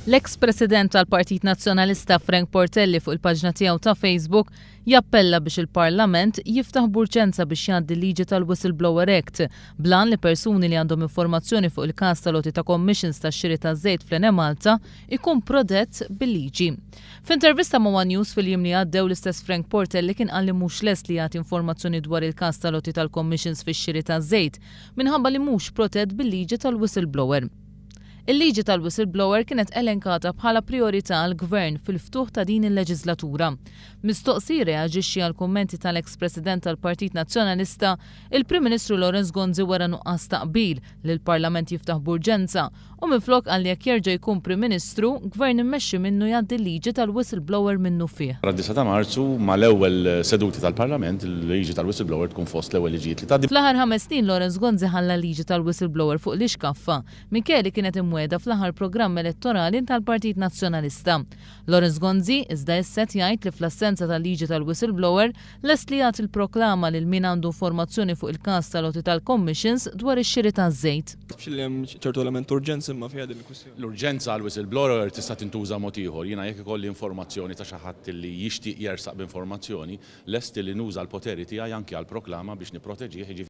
L-eks President tal-Partit Nazzjonalista Frank Portelli fuq il-paġna tiegħu ta' Facebook jappella biex il-Parlament jiftaħ b'urġenza biex jgħaddi l-liġi tal-Whistleblower Act bl-għan li persuni li għandhom informazzjoni fuq il-każ tal-għoti ta' commissions tax-xiri taż-żejt fl-Enemalta jkun protett bil-liġi. F'intervista ma' one News fil-jiem li għaddew l-istess Frank Portelli kien qal li mhux lest li jagħti informazzjoni dwar il-każ tal-għoti tal-commissions fix-xiri taż-żejt minħabba li mhux protett bil-liġi tal-whistleblower. Il-liġi tal-whistleblower kienet elenkata bħala prijorità għall-Gvern fil-ftuħ ta' din il-leġiżlatura. Mistoqsi jirreaġixxi għall-kummenti tal-eks President tal-Partit Nazzjonalista, il-Prim Ministru Lawrence Gonzi wera nuqqas ta' qbil li l-Parlament jiftaħ b'urġenza u minflok qal li jekk jerġa' jkun Prim Ministru, Gvern immexxi minnu jgħaddi l-liġi tal-whistleblower minnufih. Wara d-disgħa ta' Marzu, mal-ewwel seduti tal-Parlament, il-liġi tal-whistleblower tkun fost l-ewwel liġijiet li tgħaddi. Fl-aħħar ħames snin Lawrence Gonzi ħalla l-liġi tal-whistleblower fuq l-ixkaffa, minkejja li kienet imwiegħda fl-aħħar programm elettorali tal-Partit Nazzjonalista. Lawrence Gonzi, iżda issa qed jgħid li fl-assenza tal-liġi tal-whistleblower, lest li jagħti l-proklama lil min għandu informazzjoni fuq il-każ tal-għoti tal-commissions dwar ix-xiri taż-żejt. Naħsibx li hemm ċertu element ta' urġenza imma fiha din il-kwistjoni. L-urġenza għall-whistleblower tista' tintuża mod ieħor. Jiena jekk ikolli informazzjoni ta' xi ħadd li jixtieq jersaq b'informazzjoni, lest li nuża l-poteri tiegħi anki għall-proklama biex nipproteġih, jiġifieri.